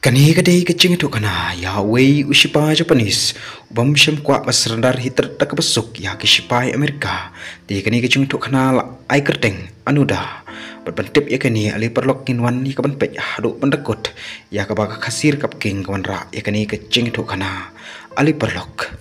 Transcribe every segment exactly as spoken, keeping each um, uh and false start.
Kane ka dei ka jingïathuhkhana ïa uwei u shipai Japanese u bym shym kwah ban surrender hi tyrda kaba suk ïa ki shipai Amerika. Te kane ka jingïathuhkhana la ai kyrteng Anoda. Bad ban tip ïa kane, ale paralok, ngin wan ïa ka ban peit haduh ban da kut ïa kaba ka Khasi Rakap King ka wanrah ïa kane ka jingïathuhkhana. Ale paralok.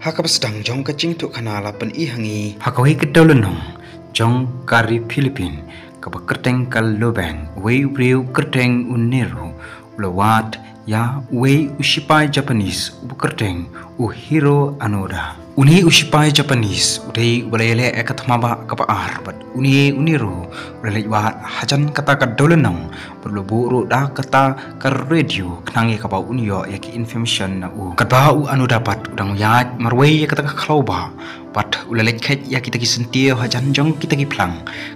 Ha kaba sdang jong ka jingïathuhkhana la pyni ha ngi ha kawei ka dewlynnong jong ka ri Philippine kaba kyrteng ka Lubang, uwei u briew kyrteng u Nero u la wad ïa uwei u shipai Japanese uba kyrteng u Hiro Anoda. Une u shipai Japanese u dei uba la ïaleh ïa ka thma bah kaba ar, bad une u Nero u la leit wad hajan kata ka dewlynnong bad u la buh ruh da kata ka radio khnang ïa kaba un ïoh ïa ki information na u. Katba u Anoda pat u dang ïaid marwei ïa kata ka khlaw bah, bad u la leit kheit ïa kita ki syntiew hajan jong kita ki phlang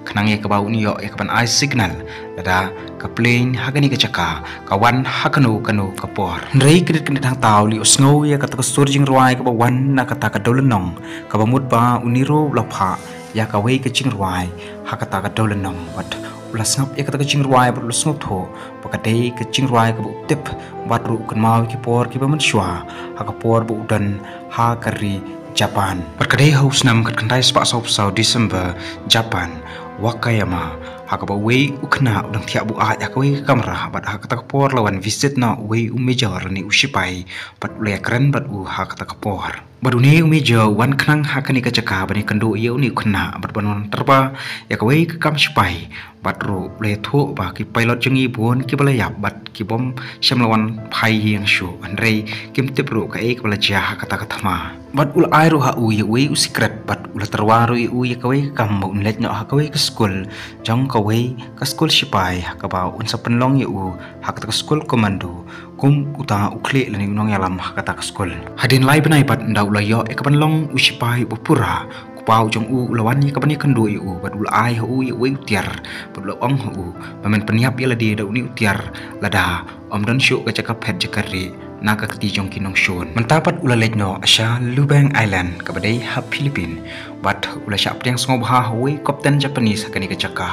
khnang ïa kaba un ïoh ïa ka ban ai signal lada ka plane ha kane ka jaka ka wan ha kano kano ka por. Hynrei kdit kdit hangta u la ïohsngew ïa kata ka sur jingrwai kaba wan na kata ka dewlynnong, kaba mut ba u Nero u la phah ïa kawei ka jingrwai ha kata ka dewlynnong, bad u la sngap ïa kata ka jingrwai bad u la sngewthuh ba ka dei ka jingrwai kaba u tip bad ruh u kynmaw ïa ki por kiba mynshuwa ha ka por ba u don ha ka ri Japan. Bad ka dei ha u snem khatkhyndai spah sawphew saw December, Japan, Wakayama, ha kaba uwei u khynnah u dang thiah buaid ha kawei ka kamra, bad ha kata ka por la wan visit noh uwei u major lane u shipai, bad u la ïakren bad u ha kata ka por. Bad une u major u wan khnang ha kane ka jaka ban ïakynduh ïa une u khynnah bad ban wan tyrba ïa kawei ka kam shipai, bad ruh u la ïathuh ba ki pilot jong ngi bun kiba la ïap bad ki bym shym la wan phai ïing shuh, hynrei kim tip ruh kaei kaba la jia ha kata ka thma. Bad u la ai ruh ha u ïa uwei u secret bad u la tyrwa ruh ïa u ïa kawei ka kam ba un leit noh ha kawei ka skul jong kawei ka skul shipai ha kaba un sa pynlong ïa u ha kata ka skul commando kum uta u khlieh lane u nongïalam ha kata ka skul. Hadien lai bnai pat ynda u la ïoh ïa ka ban long u shipai uba pura, u kpa u jong u u la wan ïa ka ban ïakynduh ïa u bad u la ai ha u ïa uwei u tiar bad u la ong ha u ba men pynïap ïa lade da une u tiar lada ym don shuh ka jaka phet jaka rieh na ka kti jong ki nongshun. Mynta pat u la leit noh sha Lubang Island kaba dei ha Philippine, bad u la shah pdiang sngewbha ha uwei u kapten Japanese ha kane ka jaka,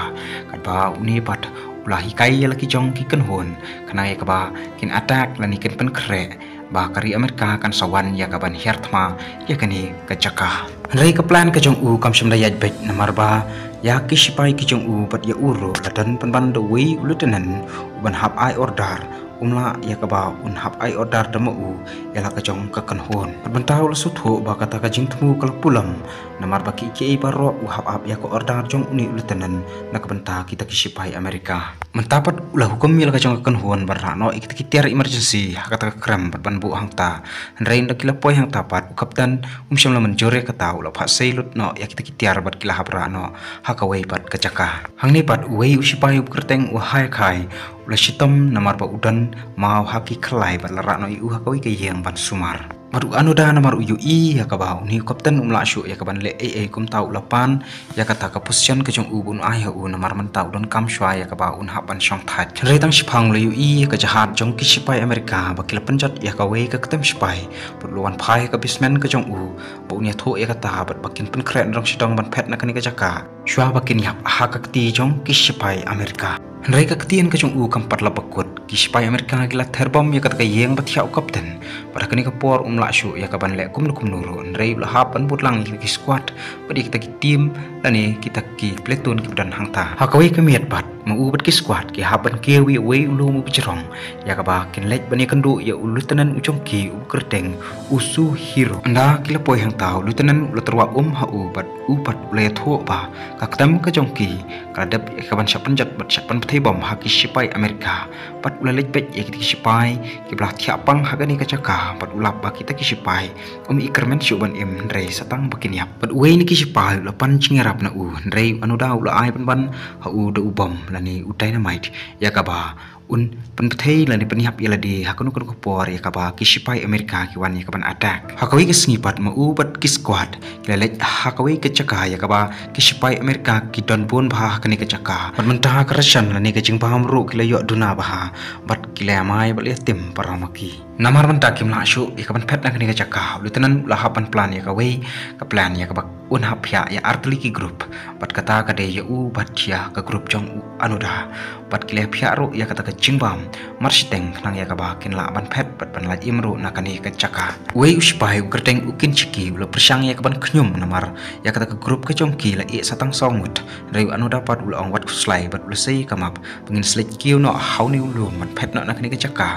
katba une pat u la hikai ïa la ki jong ki kynhun khnang ïa kaba kin attack lane kin pynkhreh ba ka ri Amerika kan sa wan ïa ka ban hiar thma ïa kane ka jaka. Hynrei ka plan ka jong u kam shym da ïaid beit, namar ba ïa ki shipai ki jong u bad ïa u ruh la don pynban da uwei u lieutenant u ban hap ai order, um lah ïa kaba un hap ai order da ma u ïa la ka jong ka kynhun. Bad mynta u la sngewthuh ba kata ka jingthmu ka la pulom, namar ba kiei kiei baroh u hap ap ïa ka order jong une u lieutenant na ka bynta kita ki shipai Amerika. Mynta pat u la hukum ïa la ka jong ka kynhun ban rah noh ïa kita ki tiar emergency ha kata ka krem bad ban buh hangta. Hynrei ynda ki la poi hangta pat u kapten um shym la mynjur ïa kata, u la phah sei lut noh ïa kita ki tiar bad ki la hap rah noh ha kawei pat ka jaka. Hangne pat uwei u shipai uba kyrteng u Hayakai u la shitom namar ba u don maw ha ki khlai bad la rah noh ïa u ha kawei ka ïing ban sumar. Bad u Anoda namar u ïohi ïa kaba une u kapten um lah shuh ïa ka ban leh ei ei, kumta u la pan ïa kata ka position ka jong u ba un ai ha u namar mynta u donkam shuwa ïa kaba un hap ban shong thait. Hynrei tang shiphang u la ïohi ïa ka jahaj jong ki shipai Amerika ba ki la pynjot ïa kawei ka ktem shipai bad u la wan phai ha ka basement ka jong u ba un ïathuh ïa kata bad ba kin pynkhreh nadong shadong ban phet na kane ka jaka shuwa ba kin ïap ha ka kti jong ki shipai Amerika. Hynrei ka ktien ka jong u kam pat la bakut, ki shipai Amerika ki la ther bom ïa kata ka ïing ba thiah u kapten. Bad ha kane ka por um lah shuh ïa ka ban leh kumno kumno ruh, hynrei u la hap ban bud lang ïa kita ki squad bad ïa kita ki team lane kita ki platoon kiba don hangta. Ha kawei ka miet pat ma u bad ki squad ki hap ban kiew ïa uwei u lum uba jrong ïa kaba kin leit ban ïakynduh ïa u lieutenant u jong ki uba kyrteng u Suhiro. Ynda ki la poi hangta u lieutenant u la tyrwa um ha u bad u pat u la ïathuh ba ka ktem ka jong ki ka la dep ïa ka ban shah pynjot bad shah pynbthei bom ha ki shipai Amerika. Bad u la leit beit ïa kita ki shipai kiba la thiah pang ha kane ka jaka bad u lap ba kita ki shipai um i kyrmen shuh ban im, hynrei sa tang ba kin ïap. Bad uwei na ki shipai u la pan jingïarap na u, hynrei u Anoda u la ai pynban ha u da u bom lane u dynamite ïa kaba un pynbthei lane pynïap ïa lade ha kano kano ka por ïa kaba ki shipai Amerika ki wan ïa ka ban attack. Ha kawei ka sngi pat ma u bad ki squad ki la leit ha kawei ka jaka ïa kaba ki shipai Amerika ki don bun bha ha kane ka jaka. Bad mynta ka ration lane ka jingbam ruh ki la ïoh duna bha bad ki la ïamai bad la ïatim para ma ki. Namar mynta kim lah shuh ïa ka ban phet na kane ka jaka, u lieutenant u la hap ban plan ïa kawei ka plan ïa kaba un hap phiah ïa artylli ki group, bad kata ka dei ïa u bad ïa ka group jong u Anoda. Bad ki la phiah ruh ïa kata ka jingbam marshiteng khnang ïa kaba kin lah ban phet bad ban lait im ruh na kane ka jaka. Uwei u shipai u kyrteng u Kinchiki u la pyrshang ïa kaban khñium namar ïa kata ka group ka jong ki la ïeh sa tang saw ngut. Hynrei u Anoda pat u la ong wat khuslai bad u la sei ka map ba ngin sa leit kiew noh ha une u lum ban phet noh na kane ka jaka.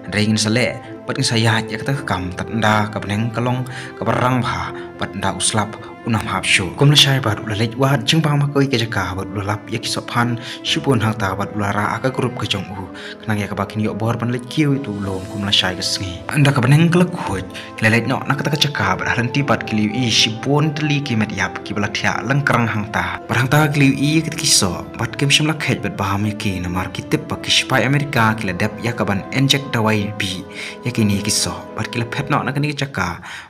Hynrei ngin sa leh bad ngin sa ïaid ïa kata ka kam tad ynda ka bneng ka long kaba rang bha bad ynda u slap u nam hap shuh. Kumba la shai bad u la leit wad jingbam ha kawei ka jaka bad u la lap ïa ki sohphan shibun hangta bad u la rah ha ka group ka jong u khnang ïa kaba kin ïoh bor ban leit kiew ïa utu u lum kumba la shai ka sngi. Ynda ka bneng ka la khuid ki la leit noh na kata ka jaka bad ha lynti bad ki la ïohi shibun tylli ki met ïap kiba la thiah lyngkrang hangta. Bad hangta ki la ïohi ïa kita ki soh bad kim shym la kheit bad bam ïa ki namar ki tip ba ki shipai Amerika ki la dep ïa kaban injek dawai bih ïa kine ki soh bad ki la phet noh na kane ka jaka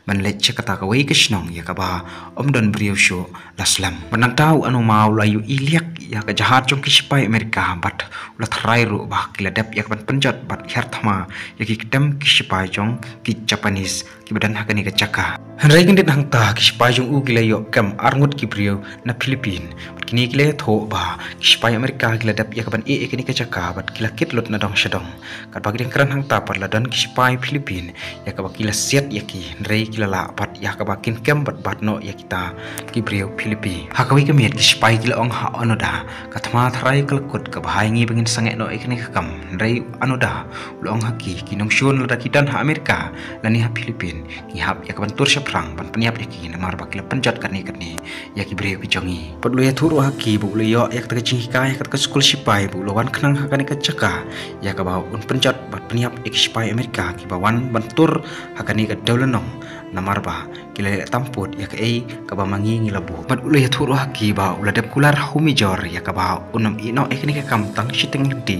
ban leit sha kata kawei ka shnong ïa kaba ym don briew shuh la slem. Bad nangta u Anuma u la ïohi liak ïa ka jahaj jong ki shipai Amerika bad u la tharai ruh ba ki la dep ïa kaban pynjot bad hiar thma ïa ki ktem ki shipai jong ki Japanese kiba don ha kane ka jaka. Hynrei kyndit hangta ki shipai jong u ki la ïoh kem arngut ki briew na Philippine. Bad kine ki la ïathuh ba ki shipai Amerika ki la dep ïa kaban ïeh ïa kane ka jaka bad ki la kit lut na dong sha dong. Katba ki dang kren hangta pat la don ki shipai Philippine ïa kaba ki la siat ïa ki hynrei ki la lah pat ïa kaba kin kem bad bat noh ïa kita ki briew Philippine. Ha kawei ka miet ki shipai ki la ong ha Anoda, ka thma tharai ka la kut kaba ha ïa ngi ba ngin sangeh noh ïa kane ka kam. Hynrei Anoda u la ong ha ki, ki nongshun lada ki don ha Amerika lane ha Philippine, ngi hap ïa kaban tur shaphrang ban pynïap ïa ki namar ba ki la pynjot katne katne ïa ki briew ki jong ngi. Bad u la ïathuh ruh ha ki ba u la ïoh ïa kata ka jinghikai ha kata ka skul shipai ba u la wan khnang ha kane ka jaka ïa kaba un pynjot bad pynïap ïa ki shipai Amerika kiba wan ban tur ha kane ka dewlynnong namar ba ki la leh tam pud ïa kaei kaba ma ngi ngi la buh. Bad u la ïathuh ruh ha ki ba u la dep kular ha u Major ïa kaba un nym ïeh noh ïa kane ka kam tang shiteng lynti.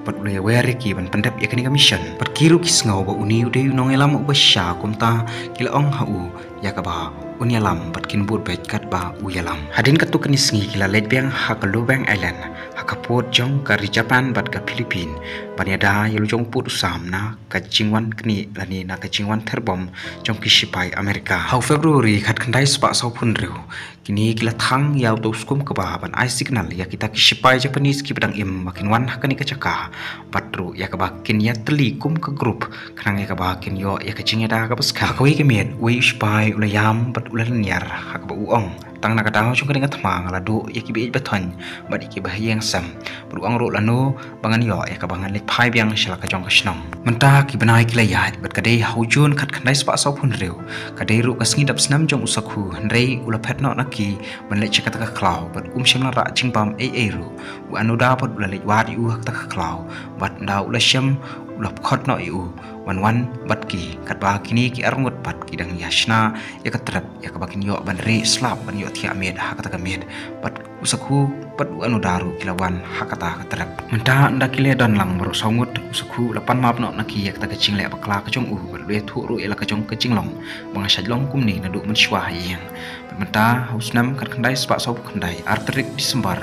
Bad u la ïawer ïa ki ban pyndep ïa kane ka mission. Bad ki ruh ki sngew ba une u dei u nongïalam uba shisha kumta ki la ong ha u ïa kaba un ïalam bad kin bud beit katba u ïalam. Hadien katto katne sngi ki la leit biang ha ka Lubang Island ha ka pud jong ka ri Japan bad ka Philippine ban ïada ïa la jong pud u sam na ka jingwan knieh lane na ka jingwan ther bom jong ki shipai Amerika. Ha u February khatkhyndai spah sawphew hynriew, kine ki la thang ïa uto u skum kaba ban ai signal ïa kita ki shipai Japanese kiba dang im ba kin wan ha kane ka jaka bad ruh ïa kaba kin ïatylli kum ka group khnang ïa kaba kin ïoh ïa ka jingïada kaba skhem. Ha kawei ka miet uwei u shipai u la ïam bad u la lynñiar ha kaba u ong, tang na ka daw jong kane ka thma nga la duh ïa kiba ïeit ba thoiñ bad ïa kiba ha ïing sem. Bad u ong ruh lano ba ngan ïoh ïa kaba ngan leit phai biang sha la ka jong ka shnong. Mynta ki bnai ki la ïaid bad ka dei ha u June khatkhyndai spah sawphew hynriew, ka dei ruh ka sngi dap snem jong u Sakhu hynrei u la phet noh na ki ban leit sha kata ka khlaw bad um shym la rah jingbam ei ei ruh. U Anoda bad u la leit wad ïa u ha kata ka khlaw bad ynda u la shem u la pkhot noh ïa u ban wan bad ki katba kine ki arngut bad ki dang ïa shna ïa ka trep ïa kaba kin ïoh ban rieh slap ban ïoh thiah miet ha kata ka miet. Bad u Sakhu bad u Anoda ruh ki la wan ha kata ka trep. Mynta ynda ki la don lang baroh saw ngut u Sakhu u la pan map noh na ki ïa kata ka jingleh bakla ka jong u bad u la ïathuh ruh ïa la ka jong ka jinglong ba nga shait long kumne naduh mynshuwa ha ïing. Bad mynta ha u snem khatkhyndai spah sawphew khyndai, ar tarik December,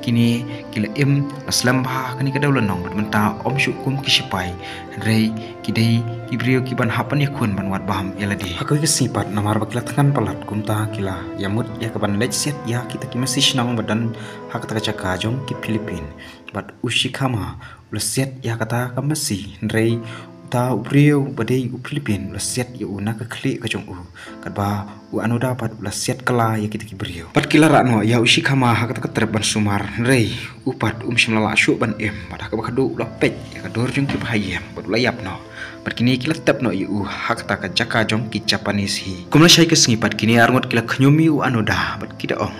kine ki la im la slem bha ha kane ka dewlynnong bad mynta ym shuh kum ki shipai hynrei ki dei ki briew kiban hap ban ïakhun ban wad bam ïa lade. Ha kawei ka sngi pat namar ba ki la thngan palat kumta ki la ïamut ïa kaban leit siat ïa kita ki masi shnong ba don ha kata ka jaka jong ki Philippine. Bad u Shikama u la siat ïa kata ka masi hynrei uta u briew ba dei u Philippine u la siat ïa u na ka khlieh ka jong u. Katba u Anoda pat u la siat kylla ïa kita ki briew. Bad ki la rah noh ïa u Shikama ha kata ka trep ban sumar hynrei u pat um shym la lah shuh ban im bad ha kaba khadduh u la peit ïa ka dur jong kiba ha ïing bad u la ïap noh. Bad kine ki la tep noh ïa u ha kata ka jaka jong ki Japanese hi. Kumba la shai ka sngi pat kine arngut ki la khñium ïa u Anoda bad ki da ong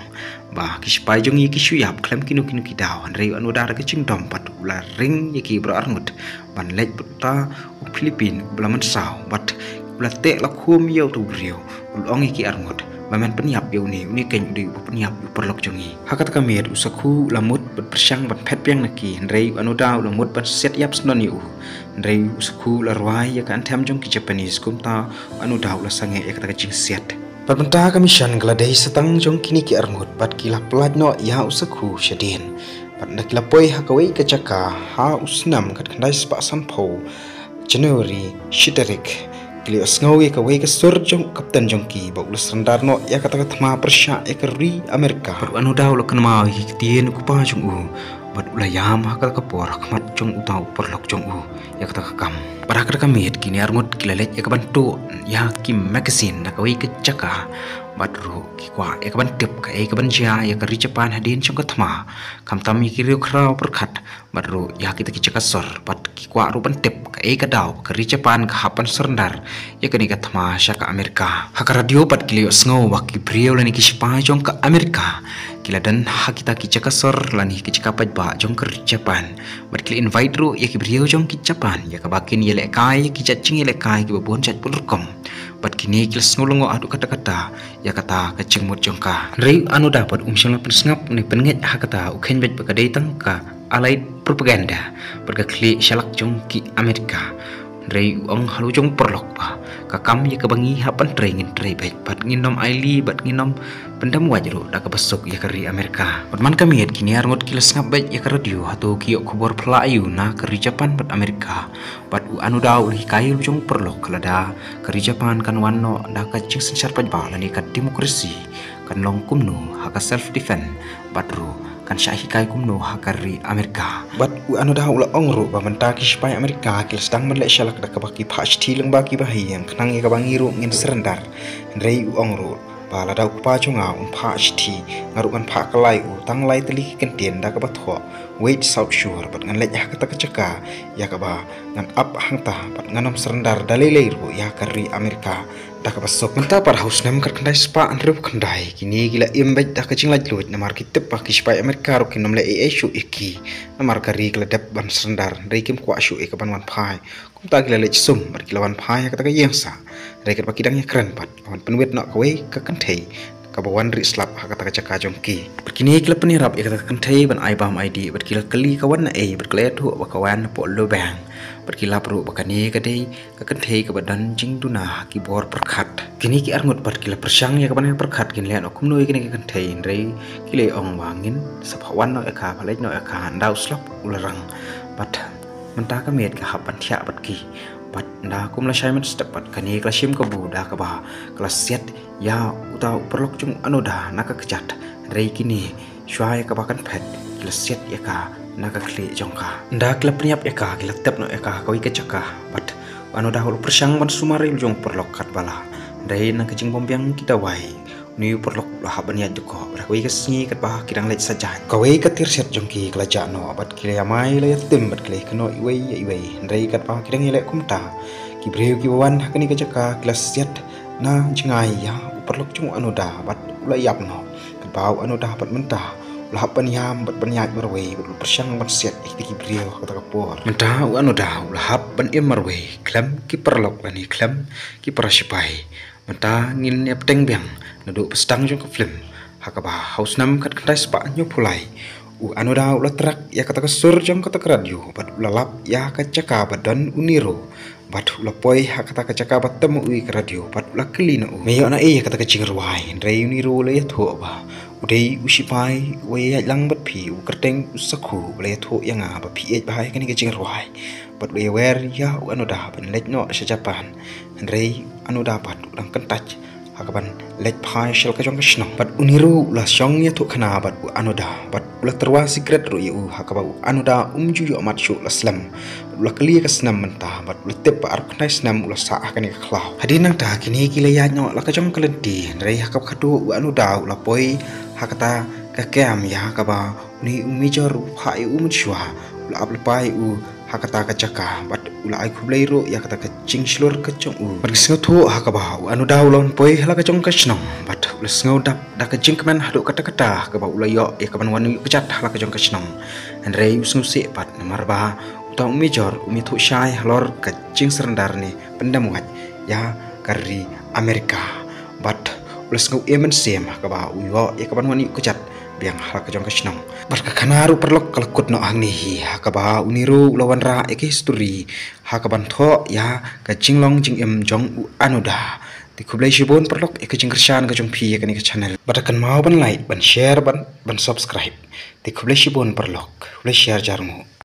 ba ki shipai jong ngi ki shu ïap khlem kino kino ki daw hynrei u Anoda da ka jingdom pat u la ring ïa ki baroh arngut ban leit bad uta u Philippine uba la mynsaw bad u la teh la khum ïa uta u briew. U la ong ïa ki arngut ba men pynïap ïa une, une keiñ u dei uba pynïap ïa u paralok jong ngi. Ha kata ka miet u Sakhu u la mut ban pyrshang ban phet biang na ki hynrei u Anoda u la mut ban siat ïap syndon ïa u. Hynrei u Sakhu u la rwai ïa ka anthem jong ki Japanese kumta u Anoda u la sangeh ïa kata ka jingsiat. Bad mynta ka mission ka la dei sa tang jong kine ki arngut bad ki la pyllait noh ïa u Sakhu shadien. Bad ynda ki la poi ha kawei ka jaka ha u snem khatkhyndai spah sanphew January shi tarik, Leh sngew ïa kawei ka sur jong u kapten jong ki ba u la surrender noh ïa kata ka thma pyrshah ïa ka ri Amerika. Bad u Anoda u la kynmaw ïa ki ktien u kpa jong u bad u la ïam ha kata ka por ha khmat jong uta u paralok jong u ïa kata ka kam. Bad ha kata ka miet kine arngut ki la leit ïa ka ban tuh ïa ki magazine na kawei ka jaka bad ruh ki kwah ïa ka ban tip kaei ka ban jia ïa ka ri Japan hadien jong ka thma, khamtam ïa ki riewkhraw pyrkhat bad ruh ïa kita ki jaka sur bad ki kwah ruh ban tip kaei ka daw ka ri Japan ka hap ban surrender ïa kane ka thma sha ka Amerika. Ha ka radio pat ki la ïohsngew ba ki briew lane ki shipai jong ka Amerika ki la don ha kita ki jaka sur lane ki jaka paidbah jong ka ri Japan. Bad ki la invite ruh ïa ki briew jong ki Japan ïa kaba kin ïalehkai ïa ki jait jingïalehkai kiba bun jait bun rukom. Bad kine ki la sngew lyngngoh haduh katta katta ïa kata ka jingmut jong ka. Hynrei u Anoda pat um shym la pynsngap ne pynngeit ha kata, u kheiñ beit ba ka dei tang ka allied propaganda bad ka khlieh shalak jong ki Amerika. Hynrei u ong halor jong u paralok ba ka kam ïa kaba ngi hap ban trei ngin trei beit bad ngin ym ailad bad ngin ym pyndem wait ruh da kaba suk ïa ka ri Amerika. Bad man ka miet kine arngut ki la sngap beit ïa ka radio, hato ki ïoh khubor phylla aiu na ka ri Japan bad Amerika. Bad u Anoda u la hikai halor jong u paralok lada ka ri Japan kan wan noh da ka jingsynshar paidbah lane ka demokrasi, kan long kumno ha ka self defense bad ruh kan shah hikai kumno ha ka ri Amerika. Bad u Anoda u la ong ruh ba mynta ki shipai Amerika ki la sdang ban leh shalak da kaba ki phah shithi lyngba ki bahaïing khnang ïa kaba ngi ruh ngin surrender. Hynrei u ong ruh ba lada u kpa jong nga um phah shithi, nga ruh ngan phah kyllai u tang lai tylli ki kyntien da kaba thoh Wait South Shore bad ngan leit ha kata ka jaka ïa kaba ngan ap hangta bad ngan ym surrender da lei lei ruh ïa ka ri Amerika da kaba suk. Mynta pat ha u snem khatkhyndai spah hynriewphew khyndai kine ki la im beit da ka jinglaitluid namar ki tip ba ki shipai Amerika ruh kin ym leh ei ei shuh ïa ki namar ka ri ka la dep ban surrender, hynrei kim kwah shuh ïa ka ban wan phai. Kumta ki la leit sum bad ki la wan phai ha kata ka ïing sah. Hynrei katba ki dang ïakren pat, ka wan pynwit noh kawei ka kynthei kaba wan rieh slap ha kata ka jaka jong ki. Bad kine ki la pynïarap ïa kata ka kynthei ban ai bam ai dih bad ki la kylli ka wan na ei bad ki la ïathuh ba ka wan napoh Lubang. Bad ki lap ruh ba kane ka dei ka kynthei kaba don jingduna ha ki bor pyrkhat. Kine ki arngut pat ki la pyrshang ïa ka ban pyrkhat kin leh noh kumno ïa kane ka kynthei, hynrei ki la ong ba ngin sa phah wan noh ïa ka, phah leit noh ïa ka, ynda u slap u la rang. Bad mynta ka miet ka hap ban thiah bad ki. Bad ynda kum lashai mynstep pat kane ka la shim kabu da kaba ka la siat ïa uta u paralok jong u Anoda na ka kjat. Hynrei kine shuwa ïa kaba kan phet ki la siat ïa ka na ka khlieh jong ka. Ynda ki la pynïap ïa ka ki la tep noh ïa ka ha kawei ka jaka. Bad u Anoda u la pyrshang ban sumar ïa u jong u paralok katba lah. Hynrei na ka jingbym biang ki dawai, une u paralok u la hap ban ïaid dkoh bad ha kawei ka sngi katba ki dang leit sajan, kawei ka tiar siat jong ki ka la jah noh bad ki la ïamai la ïatim bad ki la ïakynnoh iwei ïa iwei. Hynrei katba ki dang ïaleh kumta, ki briew kiba wan ha kane ka jaka ki la siat na jngai ïa u paralok jong u Anoda bad u la ïap noh. Katba u Anoda pat mynta u la hap ban ïam bad ban ïaid marwei bad u la pyrshang ban siat ïa kita ki briew ha kata ka por. Mynta u Anoda u la hap ban im marwei khlem ki paralok lane khlem ki para shipai. Mynta ngin ïa bteng biang naduh ba sdang jong ka film ha kaba ha u snem khatkhyndai spah hynñiewphew lai u Anoda u la track ïa kata ka sur jong kata ka radio bad u la lap ïa ka jaka ba don u Nero. Bad u la poi ha kata ka jaka ba tem u ïa ka radio bad u la kylli na u, me ïoh na ei ïa kata ka jingrwai? Hynrei u Nero u la ïathuh ba u dei u shipai uba ïaid lang bad phi, u kyrteng u Saku, u la ïathuh ïa nga ba phi ïeit bha ïa kane ka jingrwai. Bad u la ïawer ïa u Anoda ban leit noh sha Japan. Hynrei u Anoda pat u dang kyntait ha kaban leit phai sha la ka jong ka shnong. Bad u Nero u la shong ïathuh khana bad u Anoda bad u la tyrwa sikret ruh ïa u ha kaba u Anoda um ju ïoh mad shuh, la slem. Bad u la kylli ïa ka snem mynta bad u la tip ba arphew khyndai snem u la sah ha kane ka khlaw. Hadien nangta kine ki la ïaid noh la ka jong ka lynti, hynrei ha kaba khatduh u Anoda u la poi ha kata ka kem ïa kaba une u Major u phah ïa u mynshuwa. U la ap lypa ïa u ha kata ka jaka bad u la ai khublei ruh ïa kata ka jingshlur ka jong u. Bad ka sngewthuh ha kaba u Anoda u la wan poi ha la ka jong ka shnong bad u la sngew dap da ka jingkmen haduh katta katta ha kaba u la ïoh ïa kaban wan ïuh kjat ha la ka jong ka shnong. Hynrei u sngewsih pat namar ba uta u Major um ïathuh shai halor ka jingsurrender ne pyndem wait ïa ka ri Amerika. Bad u la sngew im mynsiem ha kaba u ïoh ïa kaban wan ïuh kjat biang ha la ka jong ka shnong. Bad ka khana ruh paralok ka la kut noh hangne hi ha kaba u Nero u la wanrah ïa ka histori ha kaban thoh ïa ka jinglong jingim jong u Anoda. Te khublei shibun paralok ïa ka jingkyrshan ka jong phi ïa kane ka channel. Bad kynmaw ban like, ban share, ban, ban subscribe. Te khublei shibun paralok. Khublei shihajar nguh.